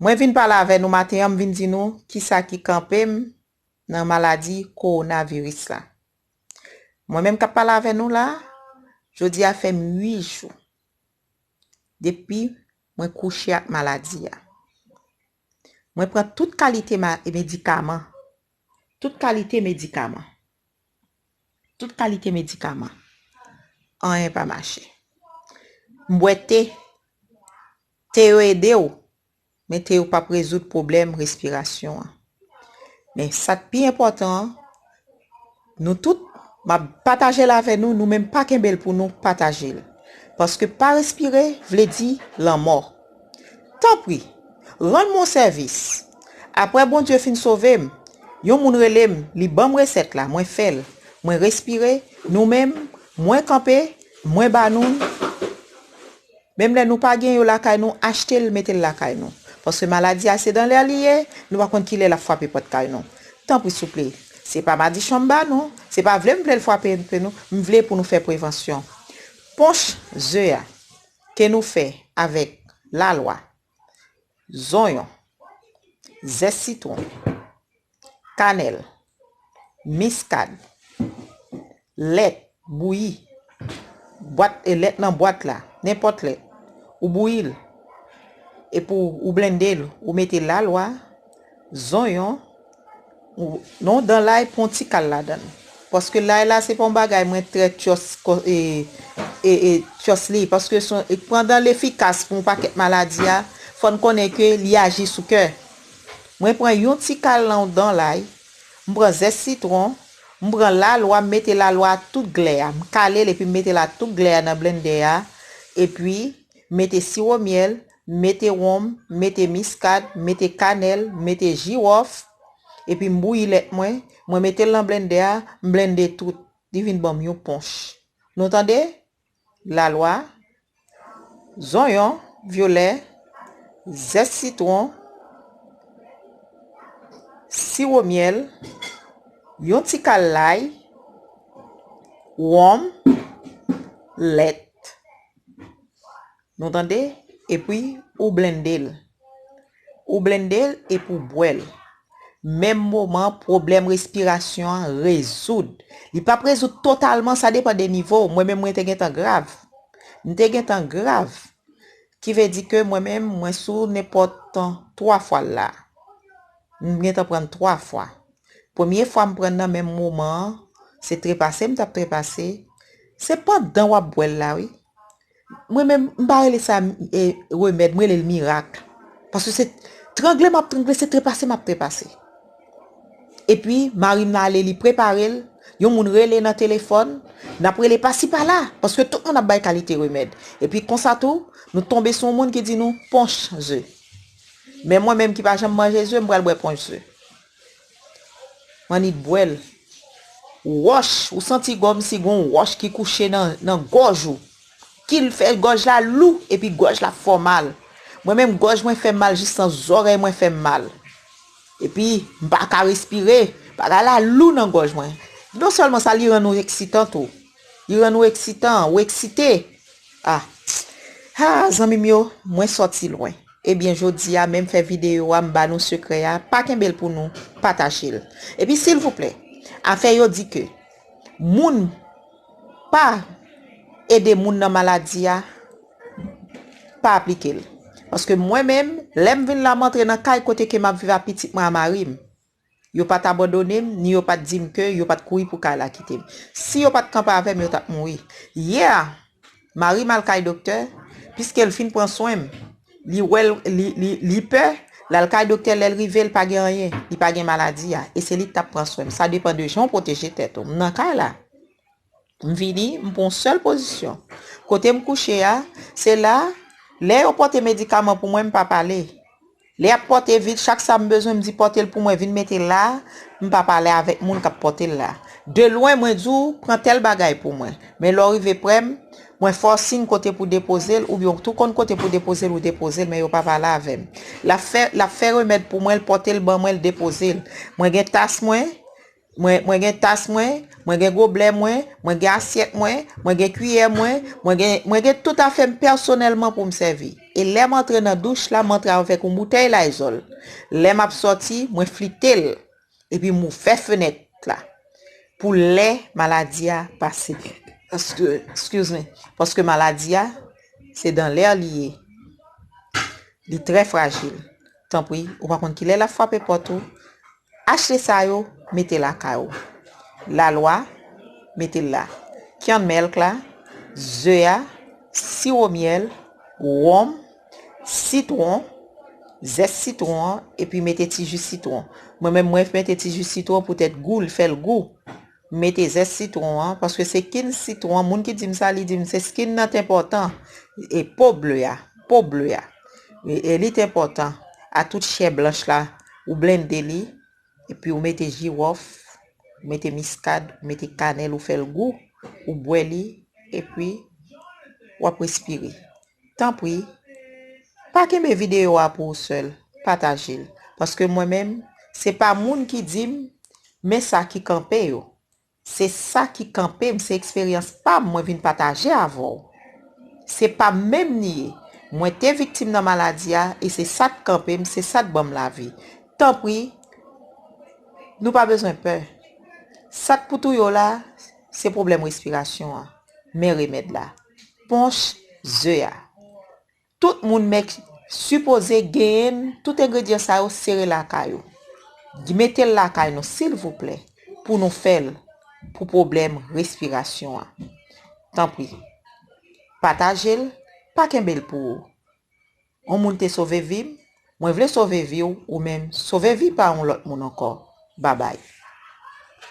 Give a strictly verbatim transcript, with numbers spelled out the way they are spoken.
Mwen vin pale avè nou maten an, m vin di nou kisa ki kanpe m nan maladi kowonaviris la. Mwen menm k ap pale avè nou la, jodi a fè m uit jou depi mwen kouche ak maladi a. Mwen pran tout kalite ma-, medikaman. Tout kalite medikaman. Tout kalite medikaman. Anyen pa mache. M bwè te. Te yo ede w, men te yo p ap rezoud pwoblèm respirasyon an. Men sa k pi enpòtan an, nou tout, m ap pataje l avè nou, nou menm pa kenbe l pou nou, pataje l. Paske pa respire vle di lanmò. Tanpri, rann mwen yon sèvis. Apre Bondye fin sove m, yon moun rele m, li ban m resèt la, mwen fè l. Mwen respire, nou menm, mwen kanpe, mwen ba nou l. Menm lè nou pa gen yo lakay nou, achte l, mete l lakay nou. Paske maladi a se dan lè li ye, nou pa konn ki lè l ap frape pòt kay nou. Tanpri souple, se pa madichon m ba nou, se pa vle m vle l frape nou, m vle pou nou fè prevansyon. Ponch ze a, ke nou fè avèk lalwa, zonyon, zès sitwon, kanèl, miskad, lèt bouyi, bwat, e lèt nan bwat la, nenpòt lèt, ou bouyi l, epi w, ou blende l, ou mete lalwa, zonyon, ou, non, dan lay, pran yon ti kal ladan l. Paske lay la, se pa yon bagay mwen trè tyòs, ko-, e, e, e, tyòs li. Paske son, e, pandan l efikas pou yon pakèt maladi a, fò n konnen ke li aji sou kè. Mwen pran yon ti kal nan dan lay, m pran zès sitwon, m pran lalwa, m mete lalwa a tout glè a, m kale l epi m mete l a tout glè a nan blendè a, epi m mete siwo myèl, m mete wonm, m mete miskad, m mete kanèl, m mete jiwòf, epi m bouyi lèt mwen, mwen mete l nan blendè a, m blende tout, li vin ban m yon ponch. Nou tande? Lalwa, zonyon vyolè, zès sitwon, siwo myèl, yon ti kal lay, wonm, lèt. Nou tande? Epi ou blende l. Ou blende l epi w bwè l. Menm moman, pwoblèm respirasyon an rezoud. Li p ap rezoud totalman, sa depann de nivo w. Mwen menm, mwen te gentan grav. M te gentan grav. Ki vle di ke mwen menm, mwen sou nenpòt twa fwa l la. M gentan pran l twa fwa. Premye fwa m pran l nan menm moman an, se trepase m t ap trepase. Se pandan w ap bwè l la, wi. Mwen menm, m pa rele sa, e, remèd, m rele l mirak. Paske se trangle m ap trangle, se trepase m ap trepase. Epi, mari m nan ale, li prepare l, yon moun rele nan telefòn, n ap rele pasi pala, paske tout moun ap bay kalite remèd. Epi konsa tou, nou tonbe sou yon moun ki di nou ponch ze. Men mwen menm ki pa janm manje ze, m pral bwè ponch ze. M annik bwè l. Wòch, ou santi kòmsi gon wòch ki kouche nan, nan gòj ou. Ki l fè gòj la lou, epi gòj la fè w mal. Mwen menm, gòj mwen fè m mal jis nan zòrèy mwen fè m mal. Epi, m pa ka respire. Bagay la lou nan gòj mwen. Non sèlman sa, li rann ou eksitan tou. Li rann ou eksitan, ou eksite. Ah. Ah, zanmi m yo, mwen sòti lwen. Ebyen, jodi a, menm fè videyo a, m ba nou sekrè a, pa kenbe l pou nou, pataje l. Epi, silvouplè, afè yo di ke moun pa ede moun nan maladi a, pa aplike l. Paske mwen menm, lè m vin la, m antre nan kay kote ke m ap viv ak pitit mwen ak mari m. Yo pa t abandone m, ni yo pa t di m ke yo pa t kouri pou kay la kite m. Si yo pa t kanpe avè m, yo t ap mouri. Yè a, mari m al kay doktè, piske l fin pran swen m. Li wè l, li, li, li pè, l al kay doktè, lè l rive, l pa gen anyen, li pa gen maladi a. E se li k t ap pran swen m. Sa depann de jan w pwoteje tèt ou. M nan kay la. M vini, m pran yon sèl pozisyon. Kote m kouche a, se la, lè yo pote medikaman pou mwen, m pa pale. Lè y ap pote vit, chak sa m bezwen, m di pote l pou mwen, vin mete l la, m pa pale avèk moun k ap pote l la. De lwen, mwen di w, pran tèl bagay pou mwen. Men lè w rive prè m, mwen fè w siy kote pou depoze l, oubyen w tou konn kote pou depoze l, ou depoze l, men yo pa pale avè m. L ap fè, l ap fè remèd pou mwen, l pote l ban mwen, l depoze l. Mwen gen tas mwen, Mwen, mwen gen tas mwen, mwen gen goblè mwen, mwen gen asyèt mwen, mwen gen kiyè mwen, mwen gen, mwen gen tout afè m pèsonèlman pou m sèvi. E lè m antre nan douch la, m antre avèk yon boutèy Lysol. Lè m ap sòti, mwen flite l. Epi m ouvè fenèt la. Pou lè maladi a pase. Paske, excuse me, paske maladi a, se dans l'air li ye. Li trè frajil. Tanpri, ou pa konn kilè l ap frape pòt ou. Achte sa yo, mete lakay ou. Lalwa, mete l la. Kyann mèlk la, ze a, siwo myèl, wonm, sitwon, zès sitwon an, epi mete ti ji sitwon. Mwen menm, mwen mete ti ji sitwon poutèt gou, l fè l gou. M mete zès sitwon an, paske se skin sitwon an, moun ki di m sa, li di m se skin nan t enpòtan. E po ble a, po ble a. E, e li t enpòtan. A tout chè blanch la, ou blende li, epi ou mete jiwòf, ou mete miskad, ou mete kanèl, ou fè l gou, ou bwè li, epi w ap respire. Tanpri, pa kenbe videyo a pou ou sèl, pataje l. Paske mwen menm, se pa moun ki di m, men sa ki kanpe yo. Se sa ki kanpe m, se eksperyans pa m mwen vin pataje avè w. Se pa m menm li ye. Mwen te viktim nan maladi a e se sa k kanpe m, se sa k ban m lavi. Tanpri, nou pa bezwen pè. Sa k pou touye w la, se pwoblèm respirasyon an. Men remèd la. Ponch ze a. Tout moun mèt sipoze genyen tout engredyan sa yo sere lakay ou. Mete l lakay nou silvouplè pou nou fè l pou pwoblèm respirasyon an. Tanpri, pataje l, pa kenbe l pou ou. Yon moun te sove vi m, mwen vle sove vi w, ou menm sove vi pa yon lòt moun ankò. Babay.